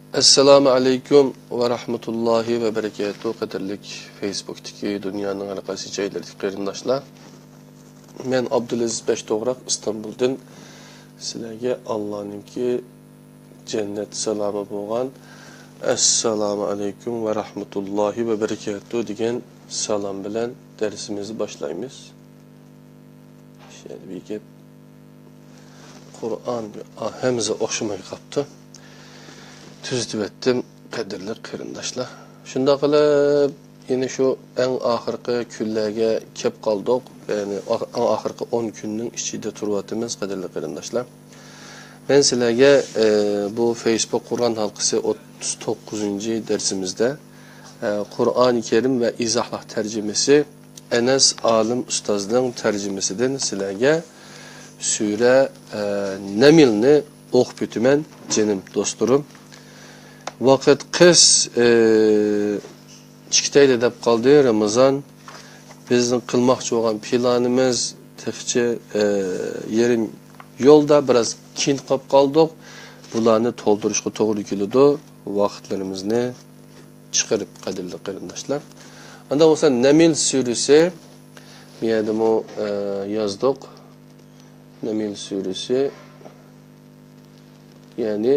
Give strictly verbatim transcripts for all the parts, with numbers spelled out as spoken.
ئەسسالامۇ ئەلەيكۇم ۋە رەھمەتۇللاھى ۋە بەرىكاتۇھ، قەدىرلىك فېيسبۇكتىكى دۇنيانىڭ ھەر قايسى جايلىرىدىكى قېرىنداشلار. مەن ئابدۇلئەزىز بەشتوغراق ئىستانبۇلدىن سىلەرگە ئاللانىڭكى جەننەت سالامى بولغان «ئەسسالامۇ ئەلەيكۇم ۋە رەھمەتۇللاھى ۋە بەرىكاتۇھ» دېگەن سالام بىلەن دەرسىمىزنى باشلايمىز. شەيئىن بىر گەپ. قۇرئان ھەمزە ئوخشىماي قاپتۇ. تۈزىتىۋەتتىم، قەدىرلىك قېرىنداشلار. شۇنداق قىلىپ، يەنە شۇ ئەڭ ئاخىرقى كۈنلەرگە كەپ قالدۇق. يەنى ئا-، ئەڭ ئاخىرقى ئون كۈننىڭ ئىچىدە تۇرۇۋاتىمىز، قەدىرلىك قېرىنداشلار. مەن سىلەرگە، ئە، بۇ فېيسبۇك قۇرئان ھالقىسى ئوتتۇز توققۇزىنچى دەرسىمىزدە، ئە، قۇرئانى كەرىم ۋە ئىزاھلار تەرجىمىسى، ئەنەس ئالىم ئۇستازنىڭ تەرجىمىسىدىن سىلەرگە سۈرە، ئە، نەملنى ئوقۇپ ئۆتىمەن، جېنىم دوستلىرىم. ۋاقىت قىس، ئە، چىقىتايلى دەپ قالدى رامازان. بىزنىڭ قىلماقچى بولغان پىلانىمىز تېخىچە، ئە، يېرىم يولدا، بىراز كېيىن قاپ قالدۇق. بۇلارنى تولدۇرۇشقا توغرا كېلىدۇ. ۋاقىتلىرىمىزنى چىقىرىپ، قەدىرلىك قېرىنداشلار. ئاندا بولسا نەمل سۈرىسى، بۇ يەردىمۇ، ئە، يازدۇق. نەمل سۈرىسى، يەنى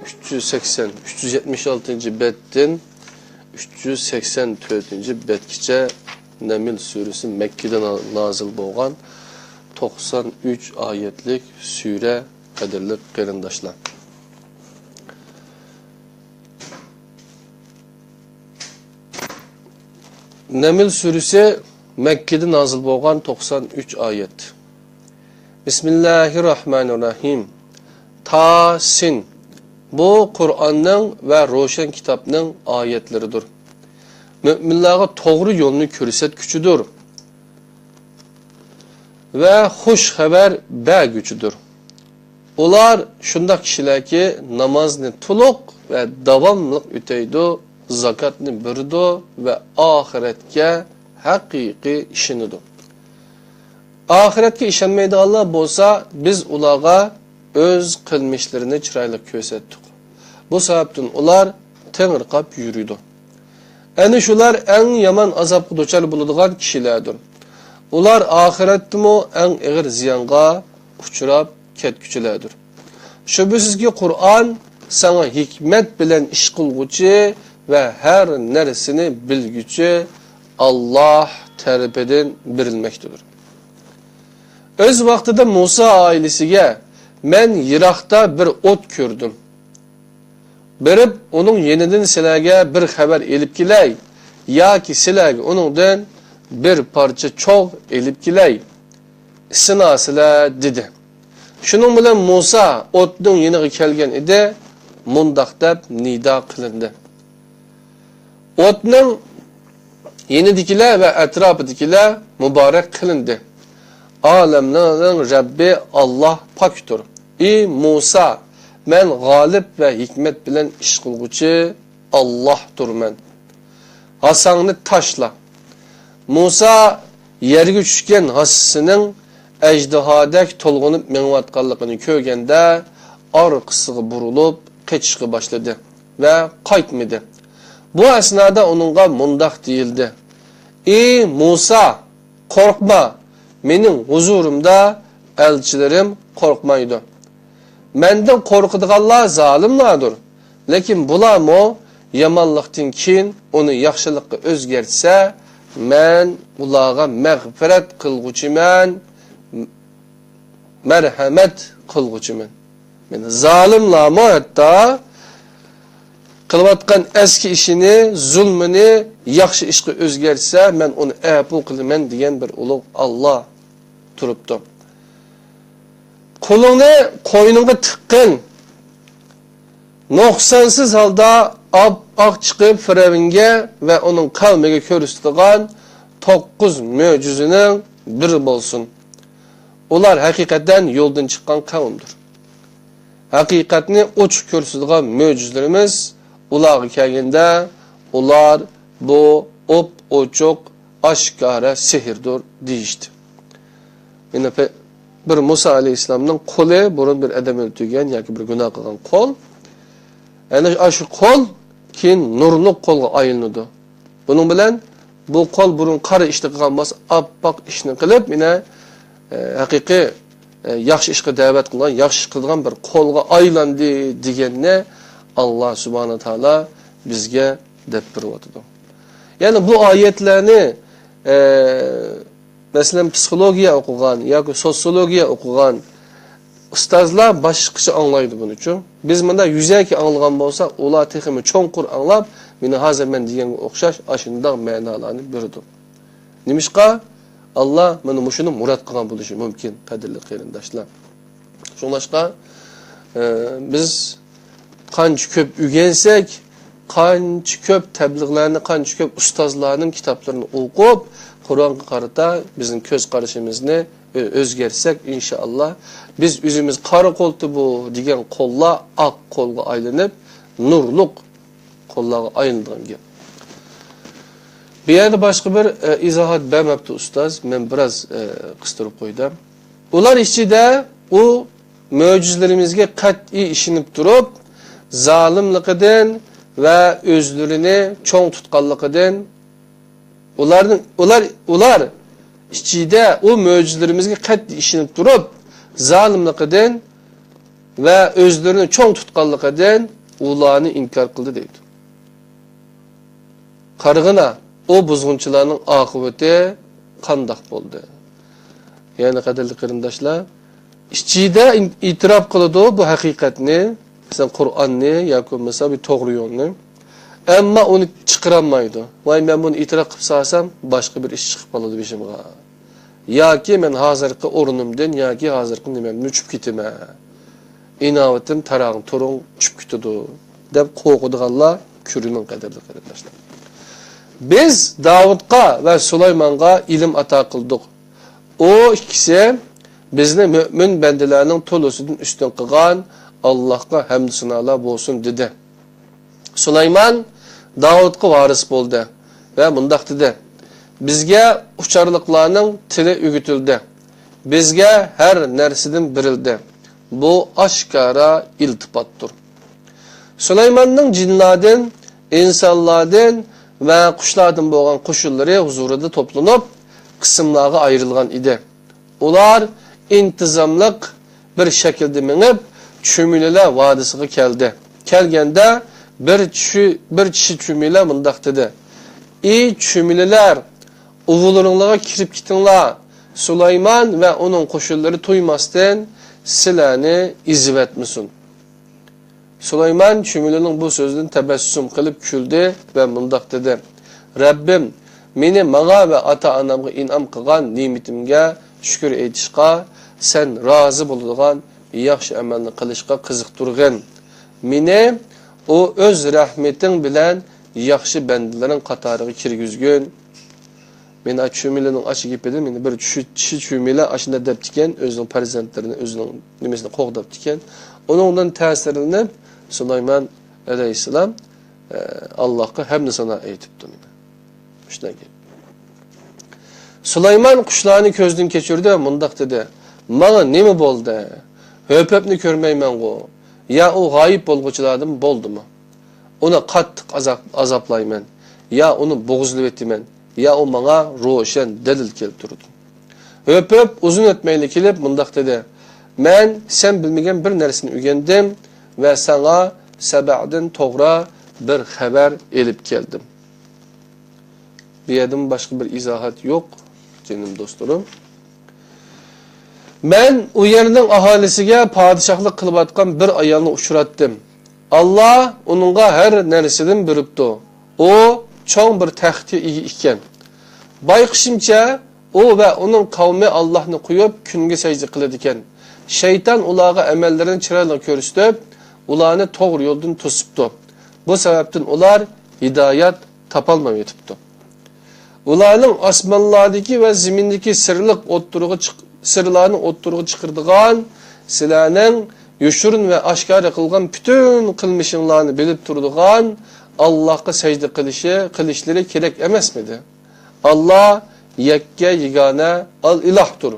ئۈچ يۈز سەكسەن، ئۈچ يۈز يەتمىش ئالتىنچى بەتتىن ئۈچ يۈز سەكسەن تۆتىنچى بەتكىچە نەمل سۈرىسى مەككىدە نا-، نازىل بولغان توقسان ئۈچ ئايەتلىك سۈرە، قەدىرلىك قېرىنداشلار. نەمل سۈرىسى مەككىدە نازىل بولغان توقسان ئۈچ ئايەت. بىسمىللاھىررەھمانىررەھىم. تاسىن. بۇ قۇرئاننىڭ ۋە روشەن كىتابنىڭ ئايەتلىرىدۇر. مۆمىنلارغا توغرا يولنى كۆرسەتكۈچىدۇر ۋە خۇش خەۋەر بەرگۈچىدۇر. ئۇلار شۇنداق كىشىلەركى، نامازنى تولۇق ۋە داۋاملىق ئۆتەيدۇ، زاكاتنى بېرىدۇ ۋە ئاخىرەتكە ھەقىقىي ئىشىنىدۇ. ئاخىرەتكە ئىشەنمەيدىغانلار بولسا، بىز ئۇلارغا ئۆز قىلمىشلىرىنى چىرايلىق كۆرسەتتۇق. بۇ سەۋەبتىن ئۇلار تېڭىرقاپ يۈرىدۇ. ئەنە شۇلار ئەڭ يامان ئازابقا دۇچار بولىدىغان كىشىلەردۇر. ئۇلار ئاخىرەتتىمۇ ئەڭ ئېغىر زىيانغا ئۇچراپ كەتكۈچىلەردۇر. شۈبھىسىزكى، قۇرئان ساڭا ھېكمەت بىلەن ئىش قىلغۇچى ۋە ھەر نەرسىنى بىلگۈچى ئاللاھ تەرىپىدىن بېرىلمەكتىدۇر. ئۆز ۋاقتىدا مۇسا ئائىلىسىگە، مەن يىراقتا بىر ئوت كۆردۈم. بېرىپ، ئۇنىڭ يېنىدىن سىلەرگە بىر خەۋەر ئېلىپ كېلەي ياكى سىلەرگە ئۇنىڭدىن بىر پارچە چوغ ئېلىپ كېلەي، ئىسسىنارسىلەر، دېدى. شۇنىڭ بىلەن مۇسا ئوتنىڭ يېنىغا كەلگەن ئىدى، مۇنداق دەپ نىدا قىلىندى: ئوتنىڭ يېنىدىكىلەر ۋە ئەتراپىدىكىلەر مۇبارەك قىلىندى. ئالەملەرنىڭ رەببى ئاللاھ پاكتۇر. ئى مۇسا، مەن غالىب ۋە ھېكمەت بىلەن ئىش قىلغۇچى ئاللاھتۇرمەن. ھاساڭنى تاشلا. مۇسا يەرگە چۈشكەن ھاسىسىنىڭ ئەجدىھادەك تولغىنىپ مېڭىۋاتقانلىقىنى كۆرگەندە، ئارقىسىغا بۇرۇلۇپ قېچىشقا باشلىدى ۋە قايتمىدى. بۇ ئەسنادا ئۇنىڭغا مۇنداق دېيىلدى: ئى مۇسا، قورقما، مېنىڭ ھۇزۇرۇمدا ئەلچىلىرىم قورقمايدۇ. مەندىن قورقىدىغانلار زالىملاردۇر. لېكىن بۇلارمۇ يامانلىقتىن كېيىن ئۇنى ياخشىلىققا ئۆزگەرتسە، مەن ئۇلارغا مەغپىرەت قىلغۇچىمەن، مەرھەمەت قىلغۇچىمەن. يەنى زالىملارمۇ ھەتتا قىلىۋاتقان ئەسكى ئىشىنى، زۇلمىنى ياخشى ئىشقا ئۆزگەرتسە، مەن ئۇنى ئەپۇ قىلىمەن، دېگەن بىر ئۇلۇغ ئاللا تۇرۇپتۇ. قولۇڭنى قوينۇڭغا تىققىن. نۇقسانسىز ھالدا ئاپئاق چىقىپ، فىرئەۋنگە ۋە ئۇنىڭ قەۋمىگە كۆرسىتىدىغان توققۇز مۆجىزىنىڭ بىرى بولسۇن. ئۇلار ھەقىقەتەن يولدىن چىققان قەۋمدۇر. ھەقىقەتنى ئوچۇق كۆرسىتىدىغان مۆجىزىلىرىمىز ئۇلارغا كەلگەندە، ئۇلار بۇ ئوپئوچۇق، ئاشكارا سېھىردۇر دېيىشتى. يەنە پە-، بىر مۇسا ئەلەيھىسسالامنىڭ قولى، بۇرۇن بىر ئادەم ئۆلتۈرگەن ياكى بىر گۇناھ قىلغان قول، يەنى ئاشۇ قول كېيىن نۇرلۇق قولغا ئايلىنىدۇ. بۇنىڭ بىلەن بۇ قول بۇرۇن قارا ئىشنى قىلغان بولسا، ئاپئاق ئىشنى قىلىپ، يەنە، ئە، ھەقىقىي، ئە، ياخشى ئىشقا دەۋەت قىلغان، ياخشى ئىش قىلىدىغان بىر قولغا ئايلاندى دېگەننى ئاللا سۇبھانەھۇ ۋە تائالا بىزگە دەپ بېرىۋاتىدۇ. يەنى بۇ ئايەتلەرنى، ئە، مەسىلەن، پسىخولوگىيە ئوقۇغان ياكى سوتسىيولوگىيە ئوقۇغان ئۇستازلار باشقىچە ئاڭلايدۇ بۇنىچۇ. بىز مۇنداق يۈزەكى ئاڭلىغان بولسا، ئۇلار تېخىمۇ چوڭقۇر ئاڭلاپ، مېنى ھازىر مەن دېگەنگە ئوخشاش ئاشۇنداق مەنالارنى بېرىدۇ. نېمىشقا؟ ئاللا مانا مۇشۇنى مۇراد قىلغان بولۇشى مۇمكىن، قەدىرلىك قېرىنداشلار. شۇڭلاشقا، ئە، بىز قانچە كۆپ ئۆگەنسەك، قانچە كۆپ تەبلىغلارنى، قانچە كۆپ ئۇستازلارنىڭ كىتابلىرىنى ئوقۇپ، قۇرئانغا قارىتا بىزنىڭ كۆز قارىشىمىزنى ئۆ-، ئۆزگەرتسەك، ئىنشائاللا، بىز ئۆزىمىز قارا قولتى بۇ دېگەن قوللار ئاق قولغا ئايلىنىپ، نۇرلۇق قوللارغا ئايلىنىدىغان گەپ. بۇ يەردە باشقا بىر، ئە، ئىزاھات بەرمەپتۇ ئۇستاز. مەن بىراز، ئە، قىستۇرۇپ قويدۇم. ئۇلار ئىچىدە ئۇ مۆجىزىلىرىمىزگە قەتئىي ئىشىنىپ تۇرۇپ، زالىملىقىدىن ۋە ئۆزلىرىنى چوڭ تۇتقانلىقىدىن، ئۇلارنىڭ، ئۇلار، ئۇلار ئىچىدە ئۇ مۆجىزىلىرىمىزگە قەتئىي ئىشىنىپ تۇرۇپ، زالىملىقىدىن ۋە ئۆزلىرىنى چوڭ تۇتقانلىقىدىن ئۇلارنى ئىنكار قىلدى دەيدۇ. قارىغىنا، ئۇ بۇزغۇنچىلارنىڭ ئاقىۋىتى قانداق بولدى؟ يەنى، قەدىرلىك قېرىنداشلار، ئىچىدە ئېتىراپ قىلىدۇ بۇ ھەقىقەتنى، مەسىلەن، قۇرئاننى ياكى بولمىسا بىر توغرا يولنى. ئەمما ئۇنى چىقىرالمايدۇ. ۋاي، مەن بۇنى ئېتىراپ قىلىپ سالسام، باشقا بىر ئىش چىقىپ قالىدۇ بېشىمغا. ياكى مەن ھازىرقى ئورنۇمدىن ياكى ھازىرقى نېمەمدىن چۈشۈپ كېتىمەن. ئىناۋىتىم تاراڭ تۇرۇڭ چۈشۈپ كېتىدۇ، دەپ قورقىدىغانلار كۆرۈنۈڭ، قەدىرلىك قېرىنداشلار. بىز داۋۇتقا ۋە سۇلايمانغا ئىلىم ئاتا قىلدۇق. ئۇ ئىككىسى بىزنى مۆمىن بەندىلەرنىڭ تولىسىدىن ئۈستۈن قىلغان ئاللاھقا ھەمدۇ سانالار بولسۇن، دېدى. سۇلايمان داۋۇتقا ۋارىس بولدى ۋە مۇنداق دېدى: بىزگە ئۇچارلىقلارنىڭ تىلى ئۆگىتىلدى. بىزگە ھەر نەرسىدىن بېرىلدى. بۇ ئاشكارا ئىلتىپاتتۇر. سۇلايماننىڭ جىنلاردىن، ئىنسانلاردىن ۋە قۇشلاردىن بولغان قوشۇنلىرى ھۇزۇرىدا توپلىنىپ، قىسىملارغا ئايرىلغان ئىدى. ئۇلار ئىنتىزاملىق بىر شەكىلدە مېڭىپ، چۈمۈلىلەر ۋادىسىغا كەلدى. كەلگەندە بىر چۈ-، بىر چىشى چۈمۈلە مۇنداق دېدى: ئى چۈمۈلىلەر، ئۇۋىلىرىڭلارغا كىرىپ كېتىڭلار، سۇلايمان ۋە ئۇنىڭ قوشۇنلىرى تويماستىن سىلەرنى ئېزىۋەتمىسۇن. سۇلايمان چۈمۈلىنىڭ بۇ سۆزىدىن تەبەسسۇم قىلىپ كۈلدى ۋە مۇنداق دېدى: رەببىم، مېنى ماڭا ۋە ئاتا-ئانامغا ئىنئام قىلغان نېمىتىمگە شۈكۈر ئېيتىشقا سەن رازى بولىدىغان ياخشى ئەمەلنى قىلىشقا قىزىقتۇرغىن. مېنى ئۇ ئۆز رەھمىتىڭ بىلەن ياخشى بەندىلىرىڭ قاتارىغا كىرگۈزگىن. مېنى چۈمۈلىنىڭ ئاشۇ گېپىدىن، مېنى بىر چۈشى، چۈشى چۈمۈلە ئاشۇنداق دەپتىكەن، ئۆزىنىڭ پەرزەنتلىرىنى، ئۆزىنىڭ نېمىسىنى قوغداپتىكەن. ئۇنىڭدىن تەسىرلىنىپ، سۇلايمان ئەلەيھىسسالام، ئە، ئاللاھقا ھەمدۇ سانا ئېيتىپتۇ. مانا شۇنداق گەپ. سۇلايمان قۇشلارنى كۆزدىن كەچۈردى، مۇنداق دېدى: ماڭا نېمە بولدى؟ ھۆپۆپنى كۆرمەيمەنغۇ؟ يا ئۇ غايىب بولغۇچىلاردىن بولدىمۇ؟ ئۇنى قاتتىق ئازاب-، ئازابلايمەن، يا ئۇنى بوغۇزلىۋېتىمەن، يا ئۇ ماڭا روشەن دەلىل كەلتۈرىدۇ. ھۆپۆپ ئۇزۇن ئۆتمەيلا كېلىپ مۇنداق دېدى: مەن سەن بىلمىگەن بىر نەرسىنى ئۆگەندىم ۋە ساڭا سەبەدىن توغرا بىر خەۋەر ئېلىپ كەلدىم. بۇ يەردىمۇ باشقا بىر ئىزاھات يوق، جېنىم دوستلىرىم. مەن ئۇ يەرنىڭ ئاھالىسىگە پادىشاھلىق قىلىۋاتقان بىر ئايالنى ئۇچراتتىم. ئاللا ئۇنىڭغا ھەر نەرسىدىن بېرىپتۇ. ئۇ چوڭ بىر تەختكە ئىگە ئىكەن. بايقىشىمچە، ئۇ ۋە ئۇنىڭ قەۋمى ئاللاھنى قويۇپ، كۈنگە سەجدە قىلىدىكەن. شەيتان ئۇلارغا ئەمەللىرىنى چىرايلىق كۆرسىتىپ، ئۇلارنى توغرا يولدىن توسۇپتۇ. بۇ سەۋەبتىن ئۇلار ھىدايەت تاپالمايۋېتىپتۇ. ئۇلارنىڭ ئاسمانلاردىكى ۋە زېمىندىكى سىرلىق ئوتتۇرىغا چىق-، سىرلارنى ئوتتۇرىغا چىقىرىدىغان، سىلەرنىڭ يوشۇرۇن ۋە ئاشكارا قىلغان پۈتۈن قىلمىشىڭلارنى بىلىپ تۇرىدىغان ئاللاھقا سەجدە قىلىشى، قىلىشلىرى كېرەك ئەمەسمىدى؟ ئاللا يەككە يېگانە ئال ئىلاھتۇر،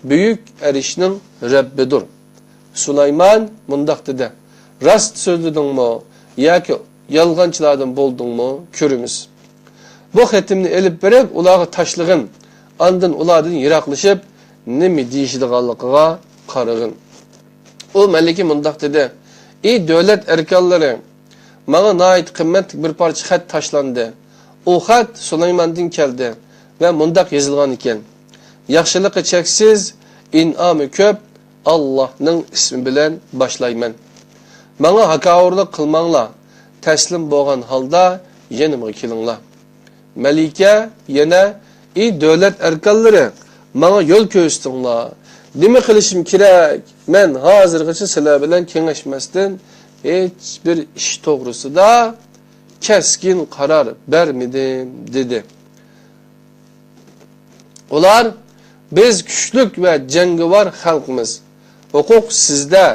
بۈيۈك ئەرشنىڭ رەببىدۇر. سۇلايمان مۇنداق دېدى: راست سۆزلىدىڭمۇ؟ ياكى يالغانچىلاردىن بولدۇڭمۇ؟ كۆرىمىز. بۇ خېتىمنى ئېلىپ بېرىپ، ئۇلارغا تاشلىغىن. ئاندىن ئۇلاردىن يىراقلىشىپ، نېمە دېيىشىدىغانلىقىغا قارىغىن. ئۇ مەلىكە مۇنداق دېدى: ئى دۆلەت ئەركانلىرى، ماڭا ناھايىتى قىممەتلىك بىر پارچە خەت تاشلاندى. ئۇ خەت سۇلايماندىن كەلدى ۋە مۇنداق يېزىلغان ئىكەن: ياخشىلىقى چەكسىز، ئىنئامى كۆپ، ئاللاھنىڭ ئىسمى بىلەن باشلايمەن. ماڭا ھاكاۋۇرلۇق قىلماڭلار، تەسلىم بولغان ھالدا يېنىمغا كېلىڭلار. مەلىكە يەنە: ئى دۆلەت ئەركانلىرى، ماڭا يول كۆرسىتىڭلار. نېمە قىلىشىم كېرەك؟ مەن ھازىرغىچە سىلەر بىلەن كېڭەشمەستىن ھېچبىر ئىش توغرىسىدا كەسكىن قارار بەرمىدىم، دېدى. ئۇلار: بىز كۈچلۈك ۋە جەڭگىۋار خەلقمىز. ھوقۇق سىزدە،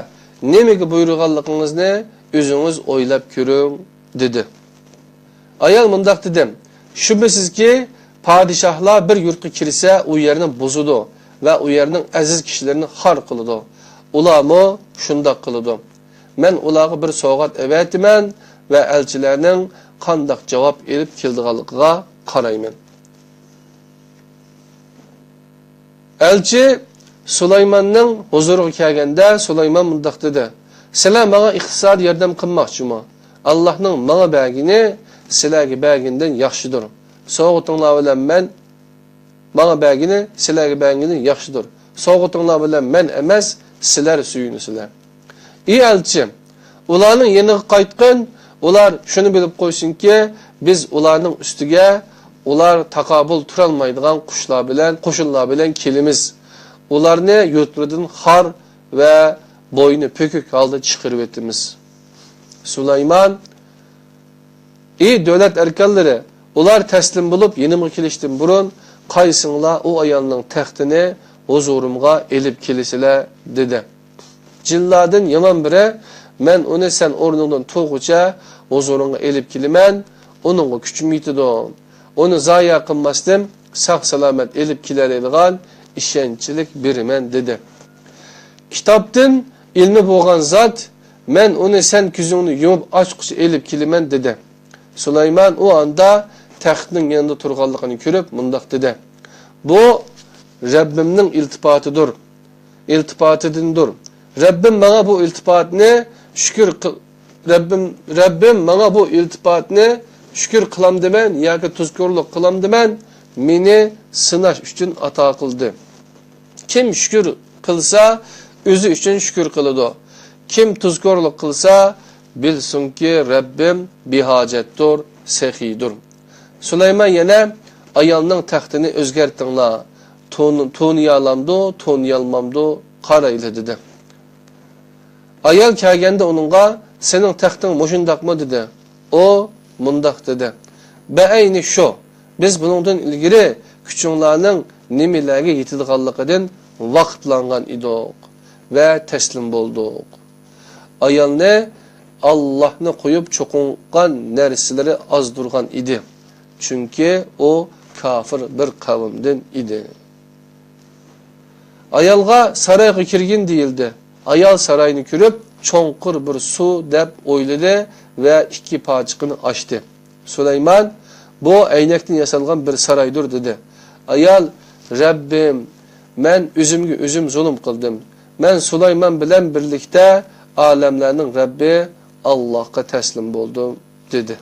نېمىگە بۇيرۇغانلىقىڭىزنى ئۆزىڭىز ئويلاپ كۆرۈڭ، دېدى. ئايال مۇنداق دېدى: شۈبھىسىزكى، پادىشاھلار بىر يۇرتقا كىرسە، ئۇ يەرنى بۇزىدۇ ۋە ئۇ يەرنىڭ ئەزىز كىشىلىرىنى خار قىلىدۇ. ئۇلارمۇ شۇنداق قىلىدۇ. مەن ئۇلارغا بىر سوۋغات ئەۋەتىمەن ۋە ئەلچىلەرنىڭ قانداق جاۋاب ئېلىپ كېلىدىغانلىقىغا قارايمەن. ئەلچى سۇلايماننىڭ ھۇزۇرىغا كەلگەندە، سۇلايمان مۇنداق دېدى: سىلەر ماڭا ئىقتىسادىي ياردەم قىلماقچىمۇ؟ ئاللاھنىڭ ماڭا بەرگىنى سىلەرگە بەرگىنىدىن ياخشىدۇر. سوۋغىتىڭلار بىلەن مەن، ماڭا بەرگىنى سىلەرگە بەرگىنىدىن ياخشىدۇر. سوۋغىتىڭلار بىلەن مەن ئەمەس، سىلەر سۆيۈنىسىلەر. ئى ئەلچى، ئۇلارنىڭ يېنىغا قايتقىن، ئۇلار شۇنى بىلىپ قويسۇنكى، بىز ئۇلارنىڭ ئۈستىگە ئۇلار تاقابىل تۇرالمايدىغان قۇشلار بىلەن، قوشۇنلار بىلەن كېلىمىز. ئۇلارنى يۇرتلىرىدىن خار ۋە بوينى پۆكۈك ھالدا چىقىرىۋېتىمىز. سۇلايمان: ئى دۆلەت ئەركانلىرى، ئۇلار تەسلىم بولۇپ يېنىمغا كېلىشتىن بۇرۇن، قايسىڭلار ئۇ ئايالنىڭ تەختىنى ھۇزۇرۇمغا ئېلىپ كېلىسىلەر، دېدى. جىنلاردىن يامان بىرى: مەن ئۇنى سەن ئورنۇڭدىن تۇرغۇچە ھۇزۇرۇڭغا ئېلىپ كېلىمەن، ئۇنىڭغا كۈچۈم يېتىدۇ. ئۇنى زايە قىلماستىن، ساق-سالامەت ئېلىپ كېلەلەيدىغان ئىشەنچلىك بىرىمەن، دېدى. كىتابتىن ئىلمى بولغان زات: مەن ئۇنى سەن كۆزۈڭنى يۇمۇپ ئاچقۇچە ئېلىپ كېلىمەن، دېدى. سۇلايمان ئۇ ئاندا تەختنىڭ يېنىدا تۇرغانلىقىنى كۆرۈپ مۇنداق دېدى: بۇ رەببىمنىڭ ئىلتىپاتىدۇر، ئىلتىپاتىدىندۇر. رەببىم ماڭا بۇ ئىلتىپاتنى شۈكۈر قىل-، رەببىم، رەببىم ماڭا بۇ ئىلتىپاتنى شۈكۈر قىلامدىمەن ياكى تۇزكورلۇق قىلامدىمەن، مېنى سىناش ئۈچۈن ئاتا قىلدى. كىم شۈكۈر قىلسا، ئۆزى ئۈچۈن شۈكۈر قىلىدۇ. كىم تۇزكورلۇق قىلسا، بىلسۇنكى، رەببىم بىھاجەتتۇر، سېخىيدۇر. سۇلايمان يەنە: ئايالنىڭ تەختىنى ئۆزگەرتىڭلار. تون-، تونۇيالامدۇ، تونۇيالمامدۇ، قارايلى، دېدى. ئايال كەلگەندە ئۇنىڭغا: سېنىڭ تەختىڭ مۇشۇنداقمۇ؟ دېدى. ئۇ مۇنداق دېدى: بەئەينى شۇ. بىز بۇنىڭدىن ئىلگىرى كۈچۈڭلارنىڭ نېمىلەرگە يېتىدىغانلىقىدىن ۋاقىپلانغان ئىدۇق ۋە تەسلىم بولدۇق. ئايالنى ئاللاھنى قويۇپ چوقۇنغان نەرسىلىرى ئازدۇرغان ئىدى، چۈنكى ئۇ كاپىر بىر قەۋمدىن ئىدى. ئايالغا سارايغا كىرگىن دېيىلدى. ئايال ساراينى كۆرۈپ، چوڭقۇر بىر سۇ دەپ ئويلىدى ۋە ئىككى پاچىقىنى ئاچتى. سۇلايمان: بۇ ئەينەكتىن ياسالغان بىر سارايدۇر، دېدى. ئايال: رەببىم، مەن ئۆزۈمگە ئۆزۈم زۇلۇم قىلدىم. مەن سۇلايمان بىلەن بىرلىكتە ئالەملەرنىڭ رەببى ئاللاھقا تەسلىم بولدۇم، دېدى.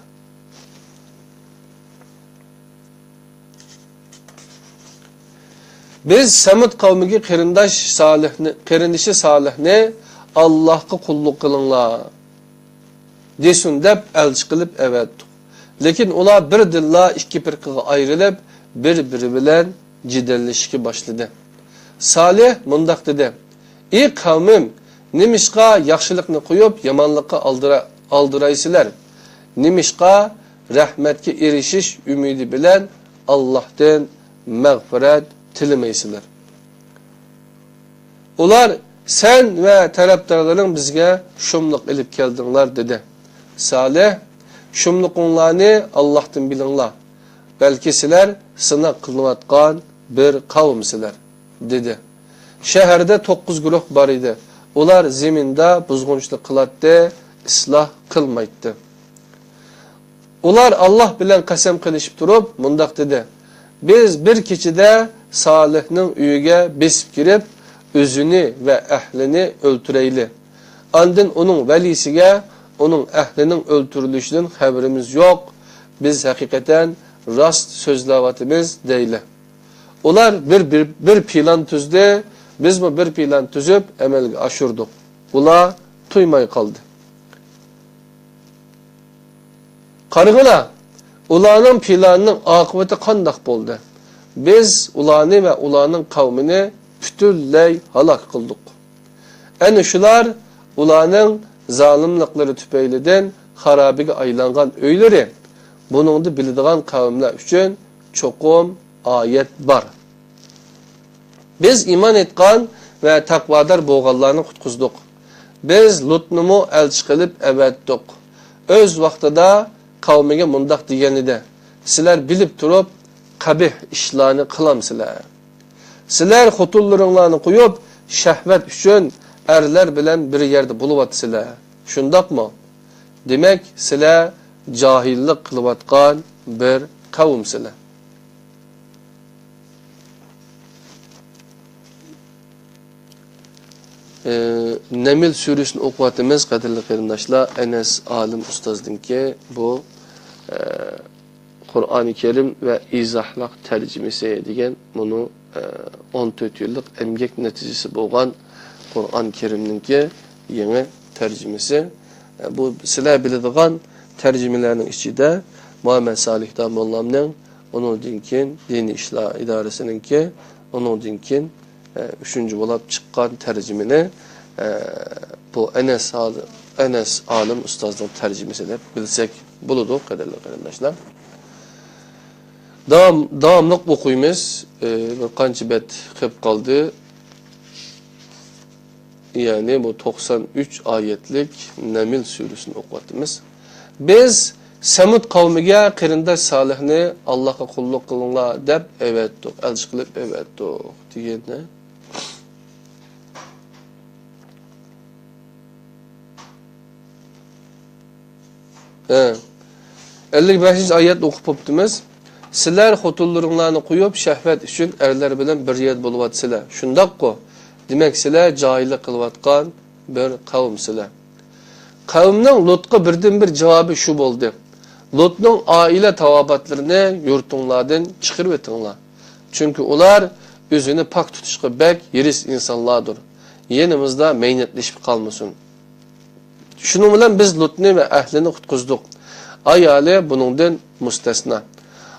بىز سەمۇد قەۋمىگە قېرىنداش سالىھنى، قېرىندىشى سالىھنى، ئاللاھقا قۇللۇق قىلىڭلار دېسۇن دەپ ئەلچى قىلىپ ئەۋەتتۇق. لېكىن ئۇلار بىردىنلا ئىككى پىرقىگە ئايرىلىپ، بىر-بىرى بىلەن جېدەللىشىشكە باشلىدى. سالىھ مۇنداق دېدى: ئى قەۋمىم، نېمىشقا ياخشىلىقنى قويۇپ، يامانلىققا ئالدىرا-، ئالدىرايسىلەر؟ نېمىشقا رەھمەتكە ئېرىشىش ئۈمىدى بىلەن ئاللاھتىن مەغپىرەت تىلىمەيسىلەر؟ ئۇلار: سەن ۋە تەرەپدارلىرىڭ بىزگە شۇملۇق ئېلىپ كەلدىڭلار، دېدى. سالىھ: شۇملۇقۇڭلارنى ئاللاھتىن بىلىڭلار، بەلكى سىلەر سىناق قىلىنىۋاتقان بىر قەۋمسىلەر، دېدى. شەھەردە توققۇز گۇرۇھ بار ئىدى. ئۇلار زېمىندا بۇزغۇنچىلىق قىلاتتى، ئىسلاھ قىلمايتتى. ئۇلار ئاللاھ بىلەن قەسەم قىلىشىپ تۇرۇپ مۇنداق دېدى: «بىز بىر كېچىدە سالىھنىڭ ئۆيىگە بېسىپ كىرىپ، ئۆزىنى ۋە ئەھلىنى ئۆلتۈرەيلى. ئاندىن ئۇنىڭ ۋەلىسىگە ئۇنىڭ ئەھلىنىڭ ئۆلتۈرۈلۈشىدىن خەۋىرىمىز يوق. بىز ھەقىقەتەن راست سۆزلەۋاتىمىز» دەيلى. ئۇلار بىر، بىر، بىر پىلان تۈزدى، بىزمۇ بىر پىلان تۈزۈپ ئەمەلگە ئاشۇردۇق. ئۇلار تۇيماي قالدى. قارىغىلا، ئۇلارنىڭ پىلانىنىڭ ئاقىۋىتى قانداق بولدى؟ بىز ئۇلارنى ۋە ئۇلارنىڭ قەۋمىنى پۈتۈنلەي ھالاك قىلدۇق. ئەنە شۇلار ئۇلارنىڭ زالىملىقلىرى تۈپەيلىدىن خارابىگە ئايلانغان ئۆيلىرى. بۇنىڭدا بىلىدىغان قەۋملەر ئۈچۈن چوقۇم ئايەت بار. بىز ئىمان ئېيتقان ۋە تەقۋادار بولغانلارنى قۇتقۇزدۇق. بىز لۇتنىمۇ ئەلچى قىلىپ ئەۋەتتۇق. ئۆز ۋاقتىدا قەۋمىگە مۇنداق دېگەن ئىدى: «سىلەر بىلىپ تۇرۇپ قەبىھ ئىشلارنى قىلامسىلەر؟ سىلەر خوتۇنلىرىڭلارنى قويۇپ، شەھۋەت ئۈچۈن ئەرلەر بىلەن بىر يەردە بولۇۋاتىسىلەر. شۇنداقمۇ؟ دېمەك، سىلەر جاھىللىق قىلىۋاتقان بىر قەۋمسىلەر.» ئى، نەمل سۈرىسىنى ئوقۇۋاتىمىز، قەدىرلىك قېرىنداشلار. ئەنەس ئالىم ئۇستازنىڭكى بۇ، ئى، قۇرئانى كەرىم ۋە ئىزاھلىق تەرجىمىسى دېگەن، بۇنىڭ، ئى، ئون تۆت يىللىق ئەمگەك نەتىجىسى بولغان قۇرئان كەرىمنىڭكى يېڭى تەرجىمىسى. ئى، بۇ سىلەر بىلىدىغان تەرجىمىلەرنىڭ ئىچىدە مۇھەممەد سالىھ داموللامنىڭ، ئۇنىڭدىن كېيىن دىنىي ئىشلار ئىدارىسىنىڭكى، ئۇنىڭدىن كېيىن، ئە، ئۈچىنچى بولاپ چىققان تەرجىمىنى، ئە، بۇ ئەنەس ئال-، ئەنەس ئالىم ئۇستازنىڭ تەرجىمىسى دەپ بىلسەك بولىدۇ، قەدىرلىك قېرىنداشلار. داۋام-، داۋاملىق ئوقۇيمىز. ئە، بىر قانچە بەت قېلىپ قالدى. يەنى بۇ توقسان ئۈچ ئايەتلىك نەمل سۈرىسىنى ئوقۇۋاتىمىز. بىز سەمۇد قەۋمىگە قېرىنداش سالىھنى «ئاللاھقا قۇللۇق قىلىڭلار» دەپ ئەۋەتتۇق، ئەلچى قىلىپ ئەۋەتتۇق دېگەندە. ھە. ئەللىك بەشىنچى ئايەت ئوقۇپ بوپتىمىز. سىلەر خوتۇنلىرىڭلارنى قويۇپ، شەھۋەت ئۈچۈن ئەرلەر بىلەن بىر يەردە بولۇۋاتىسىلەر. شۇنداققۇ؟ دېمەك، سىلەر جاھىللىق قىلىۋاتقان بىر قەۋمسىلەر. قەۋمنىڭ لۇتقا بىردىنبىر جاۋابى شۇ بولدى: لۇتنىڭ ئائىلە تاۋابىئاتلىرىنى يۇرتۇڭلاردىن چىقىرىۋېتىڭلار. چۈنكى ئۇلار ئۆزىنى پاك تۇتۇشقا بەك ھېرىس ئىنسانلاردۇر. يېنىمىزدا مەينەتلىشىپ قالمىسۇن. شۇنىڭ بىلەن بىز لۇتنى ۋە ئەھلىنى قۇتقۇزدۇق. ئايالى بۇنىڭدىن مۇستەسنا.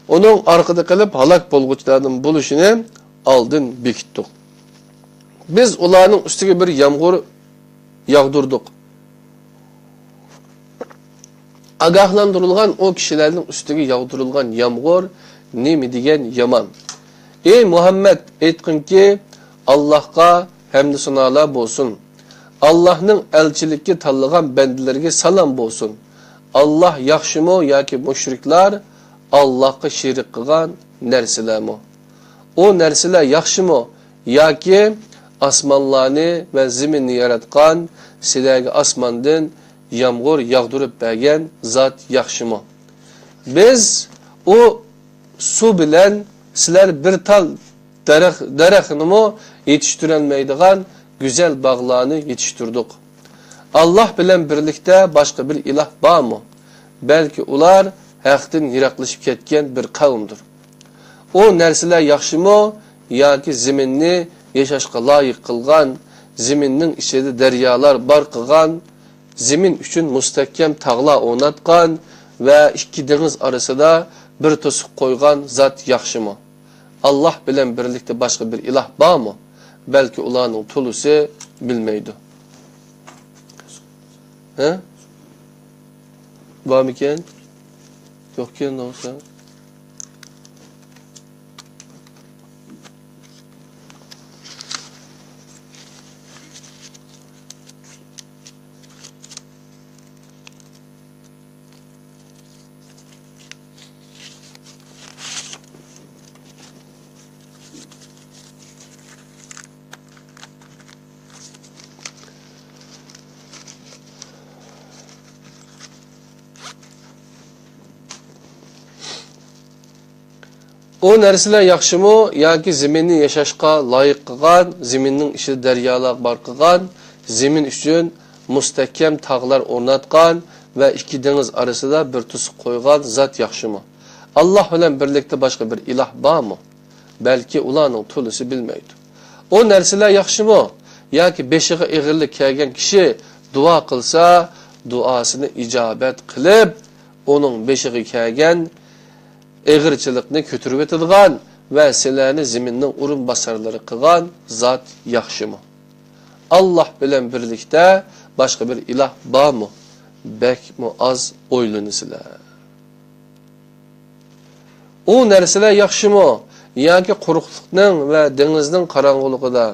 ئۇنىڭ ئارقىدا قېلىپ ھالاك بولغۇچىلاردىن بولۇشىنى ئالدىن بېكىتتۇق. بىز ئۇلارنىڭ ئۈستىگە بىر يامغۇر ياغدۇردۇق. ئاگاھلاندۇرۇلغان ئۇ كىشىلەرنىڭ ئۈستىگە ياغدۇرۇلغان يامغۇر نېمە دېگەن يامان! ئى مۇھەممەد، ئېيتقىنكى، ئاللاھقا ھەمدۇ سانالار بولسۇن! ئاللاھنىڭ ئەلچىلىككە تاللىغان بەندىلىرىگە سالام بولسۇن! ئاللاھ ياخشىمۇ ياكى مۇشرىكلار، ئاللاھقا شېرىك قىلغان نەرسىلەرمۇ؟ ئۇ نەرسىلەر ياخشىمۇ ياكى ئاسمانلارنى ۋە زېمىننى ياراتقان، سىلەرگە ئاسماندىن يامغۇر ياغدۇرۇپ بەرگەن زات ياخشىمۇ؟ بىز ئۇ سۇ بىلەن سىلەر بىر تال دەرەخ، دەرەخنىمۇ يېتىشتۈرەلمەيدىغان گۈزەل باغلارنى يېتىشتۈردۇق. ئاللاھ بىلەن بىرلىكتە باشقا بىر ئىلاھ بارمۇ؟ بەلكى ئۇلار ھەقتىن يىراقلىشىپ كەتكەن بىر قەۋمدۇر. ئۇ نەرسىلەر ياخشىمۇ ياكى زېمىننى ياشاشقا لايىق قىلغان، زېمىننىڭ ئىچىدە دەريالار بار قىلغان، زېمىن ئۈچۈن مۇستەھكەم تاغلار ئورناتقان ۋە ئىككى دېڭىز ئارىسىدا بىر توسۇق قويغان زات ياخشىمۇ؟ ئاللاھ بىلەن بىرلىكتە باشقا بىر ئىلاھ بارمۇ؟ بەلكى ئۇلارنىڭ تولىسى بىلمەيدۇ. ھە؟ بارمىكەن؟ يوقكەن دەۋاتسا. ئۇ نەرسىلەر ياخشىمۇ ياكى زېمىننى ياشاشقا لايىق قىلغان، زېمىننىڭ ئىچىدە دەريالار بار قىلغان، زېمىن ئۈچۈن مۇستەھكەم تاغلار ئورناتقان ۋە ئىككى دېڭىز ئارىسىدا بىر توسۇق قويغان زات ياخشىمۇ؟ ئاللاھ بىلەن بىرلىكتە باشقا بىر ئىلاھ بارمۇ؟ بەلكى ئۇلارنىڭ تولىسى بىلمەيدۇ. ئۇ نەرسىلەر ياخشىمۇ ياكى بېشىغا ئېغىرلىق كەلگەن كىشى دۇئا قىلسا، دۇئاسىنى ئىجابەت قىلىپ، ئۇنىڭ بېشىغا كەلگەن ئېغىرچىلىقنى كۆتۈرۈۋېتىدىغان ۋە سىلەرنى زېمىننىڭ ئورۇنباسارلىرى قىلغان زات ياخشىمۇ؟ ئاللاھ بىلەن بىرلىكتە باشقا بىر ئىلاھ بارمۇ؟ بەكمۇ ئاز ئويلىنىسىلەر. ئۇ نەرسىلەر ياخشىمۇ ياكى قۇرۇقلۇقنىڭ ۋە دېڭىزنىڭ قاراڭغۇلۇقىدا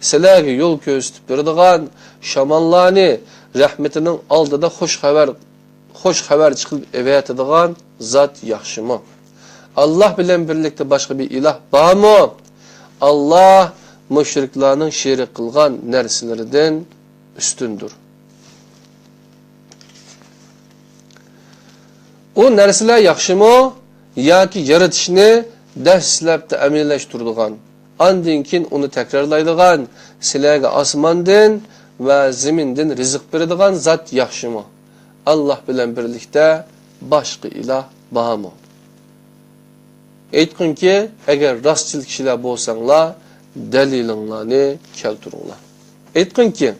سىلەرگە يول كۆرسىتىپ بېرىدىغان، شاماللارنى رەھمىتىنىڭ ئالدىدا خۇش خەۋەر خۇش خەۋەرچى قىلىپ ئەۋەتىدىغان زات ياخشىمۇ؟ ئاللاھ بىلەن بىرلىكتە باشقا بىر ئىلاھ بارمۇ؟ ئاللاھ مۇشرىكلارنىڭ شېرىك قىلغان نەرسىلىرىدىن ئۈستۈندۇر. ئۇ نەرسىلەر ياخشىمۇ ياكى يارىتىشنى دەسلەپتە ئەمەلىيلەشتۈرىدىغان، ئاندىن كېيىن ئۇنى تەكرارلايدىغان، سىلەرگە ئاسماندىن ۋە زېمىندىن رىزىق بېرىدىغان زات ياخشىمۇ؟ ئاللاھ بىلەن بىرلىكتە باشقا ئىلاھ بارمۇ؟ ئېيتقىنكى، ئەگەر راستچىل كىشىلەر بولساڭلار، دەلىلىڭلارنى كەلتۈرۈڭلار. ئېيتقىنكى،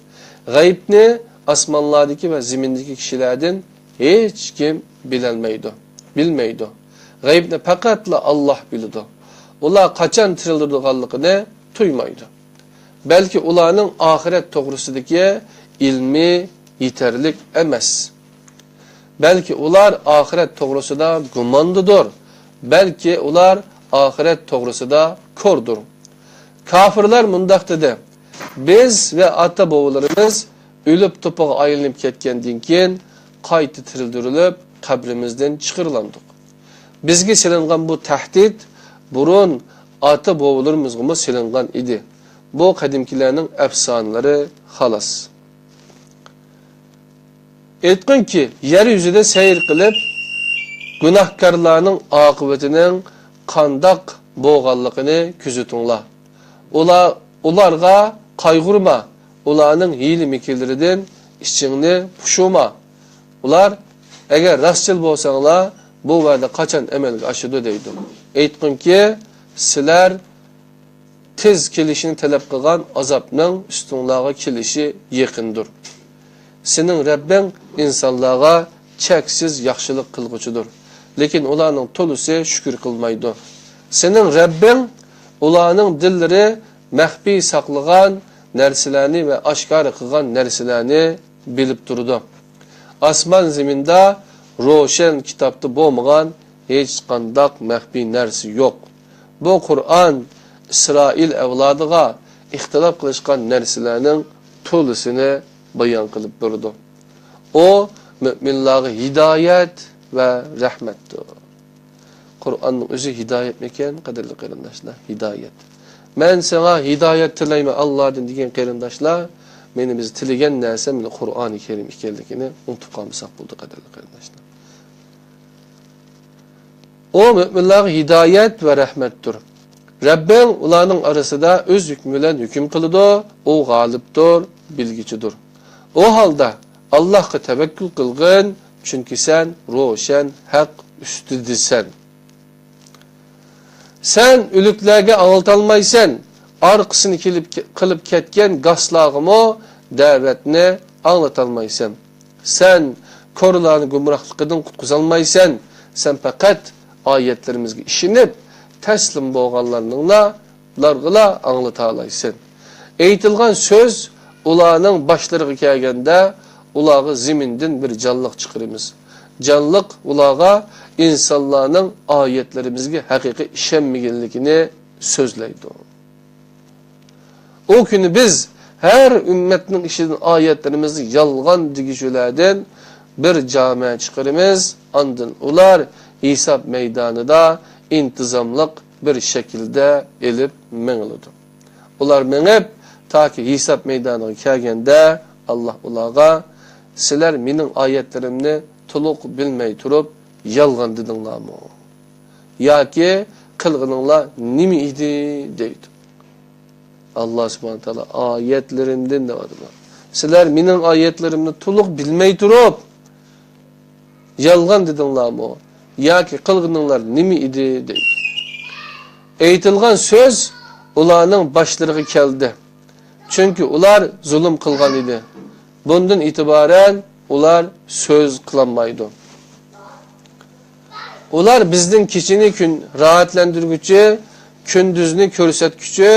غەيىبنى ئاسمانلاردىكى ۋە زېمىندىكى كىشىلەردىن ھېچكىم بىلەلمەيدۇ، بىلمەيدۇ. غەيىبنى پەقەتلا ئاللاھ بىلىدۇ. ئۇلار قاچان تىرىلدۈرىدىغانلىقىنى تۇيمايدۇ. بەلكى ئۇلارنىڭ ئاخىرەت توغرىسىدىكى ئىلمى يېتەرلىك ئەمەس. بەلكى ئۇلار ئاخىرەت توغرىسىدا گۇماندىدۇر. بەلكى ئۇلار ئاخىرەت توغرىسىدا كوردۇر. كاپىرلار مۇنداق دېدى: بىز ۋە ئاتا-بوۋىلىرىمىز ئۆلۈپ توپىغا ئايلىنىپ كەتكەندىن كېيىن قايتا تىرىلدۈرۈلۈپ، قەبرىمىزدىن چىقىرىلاندۇق. بىزگە سېلىنغان بۇ تەھدىت بۇرۇن ئاتا-بوۋىلىرىمىزغىمۇ سېلىنغان ئىدى. بۇ قەدىمكىلەرنىڭ ئەپسانىلىرى خالاس. ئېيتقىنكى، يەر يۈزىدە سەير قىلىپ، گۇناھكارلارنىڭ ئاقىۋىتىنىڭ قانداق بولغانلىقىنى كۆزىتىڭلار. ئۇلار، ئۇلارغا قايغۇرما، ئۇلارنىڭ ھىيلە-مىكىرلىرىدىن ئىچىڭنى پۇشۇما. ئۇلار، ئەگەر راستچىل بولساڭلار، بۇ ۋەدە قاچان ئەمەلگە ئاشىدۇ دەيدۇ. ئېيتقىنكى، سىلەر تېز كېلىشىنى تەلەپ قىلغان ئازابنىڭ ئۈستۈڭلارغا كېلىشى يېقىندۇر. سېنىڭ رەببىڭ ئىنسانلارغا چەكسىز ياخشىلىق قىلغۇچىدۇر. لېكىن ئۇلارنىڭ تولىسى شۈكۈر قىلمايدۇ. سېنىڭ رەببىڭ ئۇلارنىڭ دىللىرى مەخپىي ساقلىغان نەرسىلەرنى ۋە ئاشكارا قىلغان نەرسىلەرنى بىلىپ تۇرىدۇ. ئاسمان زېمىندا روشەن كىتابتا بولمىغان ھېچقانداق مەخپىي نەرسە يوق. بۇ قۇرئان ئىسرائىل ئەۋلادىغا ئىختىلاپ قىلىشقان نەرسىلەرنىڭ تولىسىنى بايان قىلىپ بېرىدۇ. ئۇ مۆمىنلارغا ھىدايەت ۋە رەھمەتتۇر. قۇرئاننىڭ ئۆزى ھىدايەتمىكەن، قەدىرلىك قېرىنداشلار؟ ھىدايەت. مەن ساڭا ھىدايەت تىلەيمەن ئاللادىن دېگەن قېرىنداشلار، مېنى بىز تىلىگەن نەرسە مېنى قۇرئانى كەرىم ئىكەنلىكىنى ئۇنتۇپ قالمىساق بولىدۇ، قەدىرلىك قېرىنداشلار. ئۇ مۆمىنلارغا ھىدايەت ۋە رەھمەتتۇر. رەببىڭ ئۇلارنىڭ ئارىسىدا ئۆز ھۆكمى بىلەن ھۆكۈم قىلىدۇ، ئۇ غالىبتۇر، بىلگۈچىدۇر. ئۇ ھالدا ئاللاھقا تەۋەككۈل قىلغىن، چۈنكى سەن روشەن ھەق ئۈستىدىسەن. سەن ئۆلۈكلەرگە ئاڭلىتالمايسەن، ئارقىسىنى كېلىپ، قىلىپ كەتكەن گاسلارغىمۇ دەۋەتنى ئاڭلىتالمايسەن. سەن كورلارنى گۇمراھلىقىدىن قۇتقۇزالمايسەن. سەن پەقەت ئايەتلىرىمىزگە ئىشىنىپ، تەسلىم بولغانلارنىڭلا، لارغىلا ئاڭلىتالايسەن. ئېيتىلغان سۆز ئۇلارنىڭ باشلىرىغا كەلگەندە، ئۇلارغا زېمىندىن بىر جانلىق چىقىرىمىز. جانلىق ئۇلارغا ئىنسانلارنىڭ ئايەتلىرىمىزگە ھەقىقىي ئىشەنمىگەنلىكىنى سۆزلەيدۇ. ئۇ كۈنى بىز ھەر ئۈممەتنىڭ ئىچىدىن ئايەتلىرىمىزنى يالغان دېگۈچىلەردىن بىر جامە چىقىرىمىز، ئاندىن ئۇلار ھېساب مەيدانىدا ئىنتىزاملىق بىر شەكىلدە ئېلىپ مېڭىلىدۇ. ئۇلار مېڭىپ، تاكى ھېساب مەيدانىغا كەلگەندە، ئاللاھ ئۇلارغا، سىلەر مېنىڭ ئايەتلىرىمنى تولۇق بىلمەي تۇرۇپ يالغان دېدىڭلارمۇ؟ ياكى قىلغىنىڭلار نېمە ئىدى؟» دەيدۇ. ئاللا سۇبھانە تائالا ئايەتلىرىمدىن دەۋاتىدۇ. سىلەر مېنىڭ ئايەتلىرىمنى تولۇق بىلمەي تۇرۇپ، يالغان دېدىڭلارمۇ؟ ياكى قىلغىنىڭلار نېمە ئىدى؟ دەيدۇ. ئېيتىلغان سۆز ئۇلارنىڭ باشلىرىغا كەلدى. چۈنكى ئۇلار زۇلۇم قىلغان ئىدى. بۇندىن ئېتىبارەن ئۇلار سۆز قىلالمايدۇ. ئۇلار بىزدىن كېچىنى كۈن راھەتلەندۈرگۈچى، كۈندۈزنى كۆرسەتكۈچى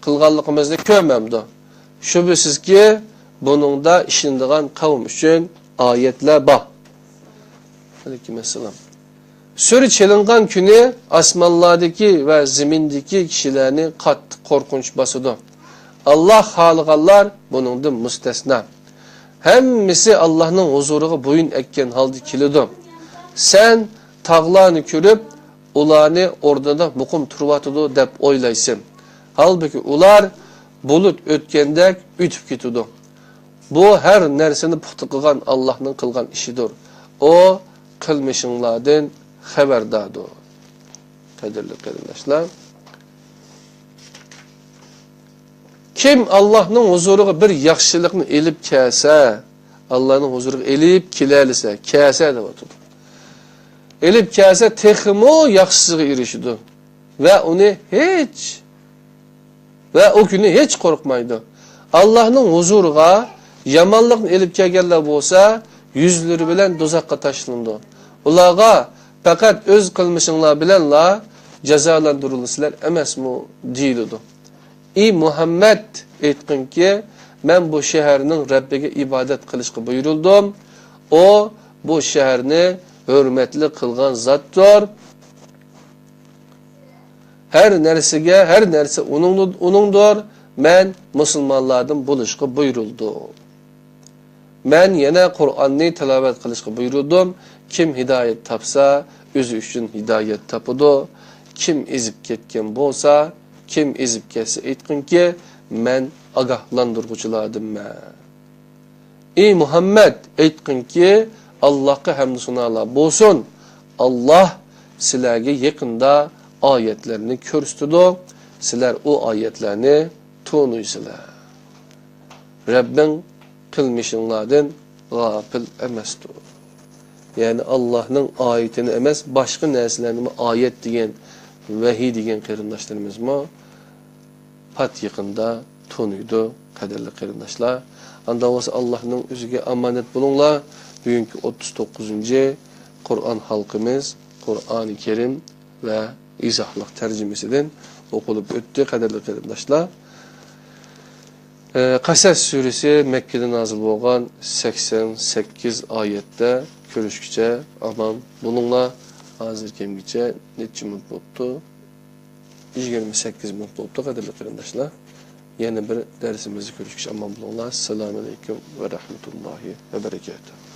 قىلغانلىقىمىزنى كۆرمەمدۇ؟ شۈبھىسىزكى، بۇنىڭدا ئىشىنىدىغان قەۋم ئۈچۈن ئايەتلەر بار. ئەلەيكۇم ئەسسالام. سۈر چېلىنغان كۈنى ئاسمانلاردىكى ۋە زېمىندىكى كىشىلەرنى قاتتىق قورقۇنچ باسىدۇ. ئاللا خالىغانلار بۇنىڭدىن مۇستەسنا. ھەممىسى ئاللانىڭ ھۇزۇرىغا بويۇن ئەگكەن ھالدا كېلىدۇ. سەن تاغلارنى كۆرۈپ، ئۇلارنى ئورنىدا مۇقىم تۇرۇۋاتىدۇ دەپ ئويلايسەن. ھالبۇكى، ئۇلار بۇلۇت ئۆتكەندەك ئۆتۈپ كېتىدۇ. بۇ ھەر نەرسىنى پۇختا قىلغان ئاللانىڭ قىلغان ئىشىدۇر. ئۇ قىلمىشىڭلاردىن خەۋەرداردۇر. قەدىرلىك قېرىنداشلار، كىم ئاللانىڭ ھۇزۇرىغا بىر ياخشىلىقنى ئېلىپ كەلسە، ئاللانىڭ ھۇزۇرىغا ئېلىپ كېلەلىسە، كەلسە دەۋاتىدۇ. ئېلىپ كەلسە، تېخىمۇ ياخشىسىغا ئېرىشىدۇ. ۋە ئۇنى ھېچ، ۋە ئۇ كۈنى ھېچ قورقمايدۇ. ئاللانىڭ ھۇزۇرىغا يامانلىقنى ئېلىپ كەلگەنلەر بولسا، يۈزلىرى بىلەن دوزاخقا تاشلىنىدۇ. ئۇلارغا پەقەت ئۆز قىلمىشىڭلار بىلەنلا جازالاندۇرۇلىسىلەر ئەمەسمۇ؟ دېيىلىدۇ. ئى مۇھەممەد، ئېيتقىنكى، مەن بۇ شەھەرنىڭ رەببىگە ئىبادەت قىلىشقا بۇيرۇلدۇم. ئۇ بۇ شەھەرنى ھۆرمەتلىك قىلغان زاتتۇر. ھەر نەرسىگە، ھەر نەرسە ئۇنىڭ-، ئۇنىڭدۇر. مەن مۇسۇلمانلاردىن بولۇشقا بۇيرۇلدۇم. مەن يەنە قۇرئاننى تىلاۋەت قىلىشقا بۇيرۇلدۇم. كىم ھىدايەت تاپسا، ئۆزى ئۈچۈن ھىدايەت تاپىدۇ. كىم ئېزىپ كەتكەن بولسا، كىم ئېزىپ كەتسە، ئېيتقىنكى، مەن ئاگاھلاندۇرغۇچىلاردىنمەن. ئى مۇھەممەد، ئېيتقىنكى، ئاللاھقا ھەمدۇ سانالار بولسۇن. ئاللاھ سىلەرگە يېقىندا ئايەتلەرنى كۆرسىتىدۇ. سىلەر ئۇ ئايەتلەرنى تونۇيسىلەر. رەببىڭ قىلمىشىڭلاردىن غاپىل ئەمەستۇر. يەنى ئاللاھنىڭ ئايىتىنى ئەمەس، باشقا نەرسىلەرنىمۇ ئايەت دېگەن، ۋەھىي دېگەن قېرىنداشلىرىمىزمۇ پات يېقىندا تونۇيدۇ، قەدىرلىك قېرىنداشلار. ئاندا بولسا ئاللاھنىڭ ئۆزىگە ئامانەت بولۇڭلار. بۈگۈنكى ئوتتۇز توققۇزىنچى قۇرئان ھالقىمىز قۇرئانى كەرىم ۋە ئىزاھلىق تەرجىمىسىدىن ئوقۇلۇپ ئۆتتى، قەدىرلىك قېرىنداشلار. ئە، قەسەس سۈرىسى مەككىدە نازىل بولغان، سەكسەن سەككىز ئايەتتە. كۆرۈشكىچە ئامان بولۇڭلار. ھازىر كەمگىچە نەچچە مىنۇت بوپتۇ؟ يىگىرمە سەككىز مىنۇت بوپتۇ، قەدىرلىك قېرىنداشلار. يەنە بىر دەرسىمىزدە كۆرۈشكىچە ئامان بولۇڭلار. ئەسسالامۇ ئەلەيكۇم ۋە رەھمەتۇللاھى ۋە بەرەكاتۇھ.